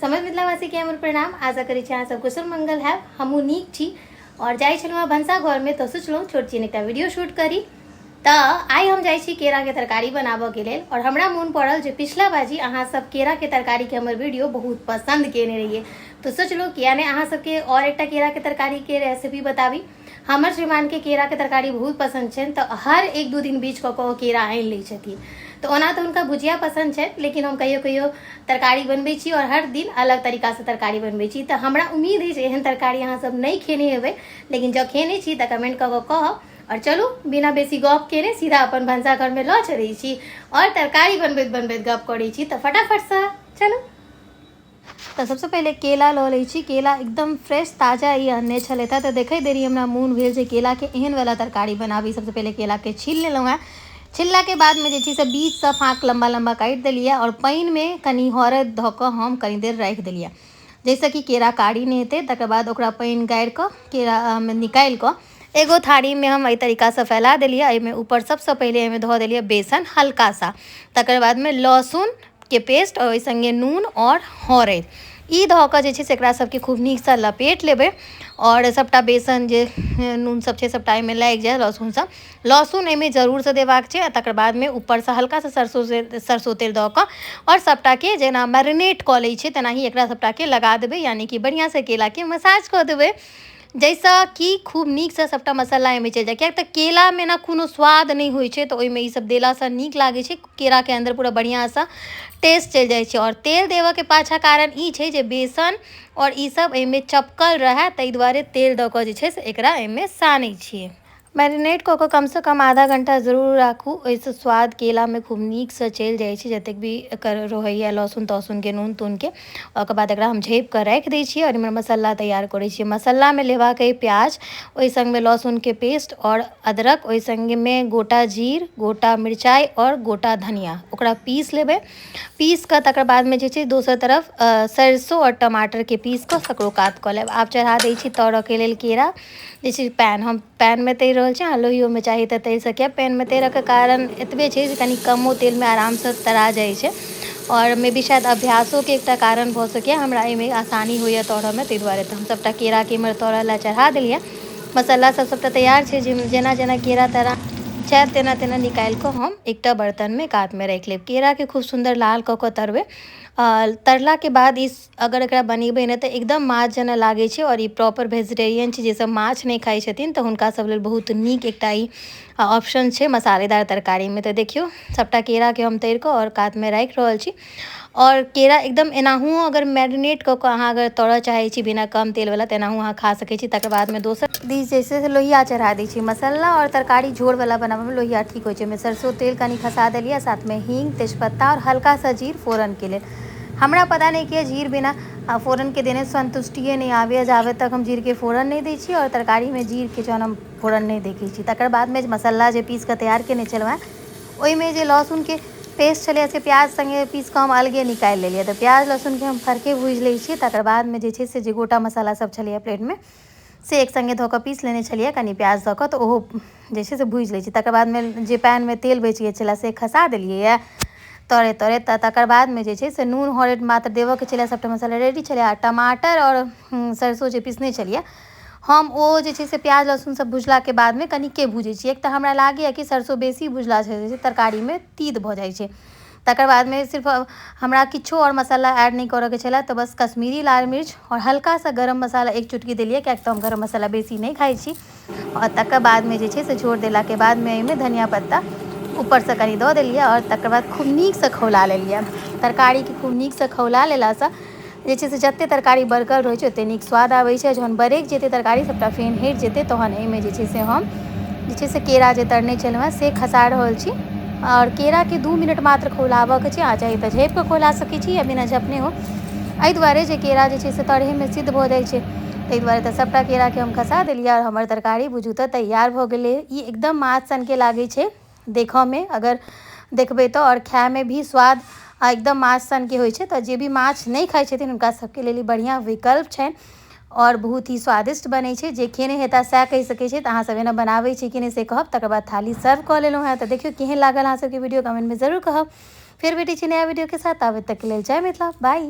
समस्त मिथिलावासीके हमर प्रणाम। आशा करै छी अहाँ सब कुशल मंगल हैब, हमहूँ नीक छी। और जाइ छलहुँ हँ भनसा घरमे तऽ सोचलहुँ छोट छिन एकटा वीडियो शूट करी। तऽ आइ हम जाइ छी केराके तरकारी बनाबऽके लेल और हमरा मोन पड़ल जे पिछला बाजी अहाँ सब केराके तरकारीके हमर वीडियो बहुत पसन्द केने रहियै, तऽ सोचलहुँ किया नहि अहाँ सबके और एकटा केराके तरकारीके रेसिपी बताबी। हमर श्रीमानके केराके तरकारी बहुत पसन्द छनि, तऽ हर एक दू दिन बीच कऽ कऽ ओ केरा आनि लै छथिन। तऽ ओना तऽ हुनका भुजिया पसन्द छनि, लेकिन हम कहियो कहियो तरकारी बनबै छी और हर दिन अलग तरीकासँ तरकारी बनबै छी। तऽ हमरा उम्मीद अछि एहन तरकारी अहाँ सब नहि खेने हेबै, लेकिन जँ खेने छी तऽ कमेंट कऽ कऽ कहब। और चलू बिना बेसी गप केने सीधा अपन भनसाघरमे लऽ चलै छी और तरकारी बनबैत बनबैत गप करै छी। तऽ फटाफटसँ चलू। तऽ सबसँ पहिले केला लऽ लै छी। केला एकदम फ्रेश ताजा ई अनने छलथि हँ, तऽ देखैत देरी हमरा मोन भेल जे केलाके एहनवला तरकारी बनाबी। सबसँ पहिले केलाके छील लेलहुँ हेँ। छिललाके बादमे जे छै से बीचसँ फाँक लम्बा लम्बा काटि देलियै आओर पानिमे कनि हरदि धऽ कऽ हम कनि देर राखि देलियै, जाहिसँ कि केरा कारी नहि हेतै। तकर बाद ओकरा पानि गाड़िकऽ केरामे निकालिकऽ एगो थारीमे हम एहि तरीकासँ फैला देलियै। एहिमे ऊपर सबसँ पहिले एहिमे धऽ देलियै बेसन हल्का सा, तकर बादमे लहसुनके पेस्ट आओर ओहि सङ्गे नून आओर हरदि ई धऽ कऽ जे छै से एकरा सबके खूब नीकसँ लपेट लेबै आओर सबटा बेसन जे नून सब छै सबटा एहिमे लागि जाय। लहसुन सब लहसुन एहिमे जरूरसँ देबाक छै। आ तकर बादमे ऊपरसँ हल्का सा सरसो तेल दऽ कऽ आओर सबटाके जेना मैरिनेट कऽ लै छै तेनाही एकरा सबटाके लगा देबै, यानि कि बढ़िआँसँ केलाके मसाज कऽ देबै, जाहिसँ कि खूब नीकसँ सबटा मसाला एहिमे चलि जाय। किएक तऽ केलामे ने कोनो स्वाद नहि होइ छै, तऽ ओहिमे ई सब देलासँ नीक लागै छै, केराके अन्दर पूरा बढ़िआँसँ टेस्ट चलि जाइ छै। आओर तेल देबऽके पाछाँ कारण ई छै जे बेसन आओर ई सब एहिमे चपकल रहै, ताहि दुआरे तेल दऽ कऽ जे छै से एकरा एहिमे सानै छियै। मैरिनेट कऽ कऽ कमसँ कम आधा घण्टा जरूर राखू, ओहिसँ स्वाद केलामे खूब नीकसँ चलि जाइ छै, जतेक भी एकर रहैए लहसुन तहसुनके नून तूनके। ओकर बाद एकरा हम झाँपि कऽ राखि दै छियै आओर इम्हर मसाला तैयार करै छियै। मसालामे लेबाक अइ प्याज, ओहि सङ्गमे लहसुनके पेस्ट आओर अदरक, ओहि सङ्गमे गोटा जीर, गोटा मिरचाइ आओर गोटा धनिया, ओकरा पीस लेबै। पीस कऽ तकर बादमे जे छै दोसर तरफ सरिसो आओर टमाटरके पीस कऽ तकरो कात कऽ लेब। आब चढ़ा दै छी तरऽके लेल केरा जे छै पैन, हम पैनमे तरि रहल छी, अहाँ लोहियोमे चाही तऽ तरि सकैए। पैनमे तैरऽके कारण एतबे छै जे कनि कमो तेलमे आरामसँ तरा जाइ छै आओर मे बी शायद अभ्यासोके एकटा कारण भऽ सकैए, हमरा एहिमे आसानी होइए तरऽमे, ताहि दुआरे। तऽ हम सभटा केराके इम्हर तरऽ लए चढ़ा देलियै। मसाला सब सभटा तैयार छै, जेना जेना केरा तरा जायत तेना तेना निकालि कऽ हम एकटा बर्तनमे कातमे राखि लेब। केराके खूब सुन्दर लाल कऽ कऽ तरबै। तरलाके बाद ई अगर एकरा बनेबै ने तऽ एकदम माछ जेना लागै छै आओर ई प्रॉपर वेजिटेरियन छै, जे सब माछ नहि खाइ छथिन तऽ हुनका सब लेल बहुत नीक एकटा ई ऑप्शन छै मसालेदार तरकारीमे। तऽ देखियौ सभटा केराके हम तरि कऽ आओर कातमे राखि रहल छी। आओर केरा एकदम एनाहुओ अगर मैरिनेट कऽ कऽ अहाँ अगर तरऽ चाहै छी बिना कम तेलवला तऽ एनाहु अहाँ खा सकै छी। तकर बादमे दोसर दिस जे छै से लोहिया चढ़ा दै छी। मसाला आओर तरकारी झोरवला बनाबऽमे लोहिया ठीक होइ छै। ओहिमे सरसो तेल कनि खसा देलियै, साथमे हींग, तेजपत्ता आओर हल्का सा जीर फोरनके लेल। हमरा पता नहि किया जीर बिना फोरनके देने सन्तुष्टिए नहि आबैए, जाबे तक हम जीरके फोरन नहि दै छी आओर तरकारीमे जीरके जहन हम फोरन नहि देखै छी। तकर बादमे मसाला जे पीस कऽ तैयार केने छलहुँ हेँ ओहिमे जे लहसुनके पेस्ट छलैए से प्याज सङ्गे पीस कऽ हम अलगे निकालि लेलियै। तऽ प्याज लहसुनके हम फरके भूजि लै छी। तकर बादमे जे छै से जे गोटा मसाला सब छलैए प्लेटमे से एक सङ्गे धऽ कऽ पीस लेने छलियै कनि प्याज दऽ कऽ, तऽ ओहो जे छै से भूजि लै छी। तकर बादमे जे पैनमे तेल बचि गेल छलै से खसा देलियै तरे तरे। तऽ तकर बादमे जे छै से नून हरदि मात्र देबऽके छलै, सभटा मसाला रेडी छलै। आ टमाटर आओर सरिसो जे पीसने छलियै हम, ओ जे छै से प्याज लहसुन सब भुजलाके बादमे कनिके भुजै छी। एक तऽ हमरा लागैए कि सरिसो बेसी भुजलासँ जे छै तरकारीमे तीत भऽ जाइ छै। तकर बादमे सिर्फ हमरा किछो आओर मसाला ऐड नहि करऽके छलै, तऽ बस कश्मीरी लाल मिर्च आओर हल्का सा गरम मसाला एक चुटकी देलियै, किएक तऽ हम गरम मसाला बेसी नहि खाइ छी। आओर तकर बादमे जे छै से झोर देलाके बादमे एहिमे धनिया पत्ता ऊपरसँ कनि दऽ देलियै आओर तकर बाद खूब नीकसँ खौला लेलियै तरकारीके। खूब नीकसँ खौला लेलासँ जे छै से जतेक तरकारी बरकल रहै छै ओतेक नीक स्वाद आबै छै। जहन बरकि जेतै तरकारी, सभटा फेन हटि जेतै, तहन एहिमे जे छै से हम जे छै से केरा जे तरने छलहुँ हेँ से खसा रहल छी। आओर केराके 2 मिनट मात्र खौलाबऽके छै। अहाँ चाही तऽ झाँपि कऽ खौला सकै छी या बिना झपने हो, एहि दुआरे जे केरा जे छै से तरहेमे सिद्ध भऽ जाइ छै, ताहि दुआरे। तऽ सभटा केराके हम खसा देलियै आओर हमर तरकारी बुझू तऽ तैयार भऽ गेलै। ई एकदम माछ सनके लागै छै देखऽमे अगर देखबै तऽ, आओर खायमे भी स्वाद एकदम माछ सनके होइ छै। तऽ जे भी माछ नहि खाइ छथिन हुनका सबके लेल ई बढ़िआँ विकल्प छनि आओर बहुत ही स्वादिष्ट बनै छै। जे खेने हेता सएह कहि सकै छै। तऽ अहाँ सब एना बनाबै छी कि नहि से कहब। तकर बाद थाली सर्व कऽ लेलहुँ हेँ। तऽ देखियौ केहन लागल अहाँ सबके वीडियो, कमेंटमे जरूर कहब। फेर भेटै छी नया वीडियोके साथ, ताबे तकके लेल जय मिथिला, बाय।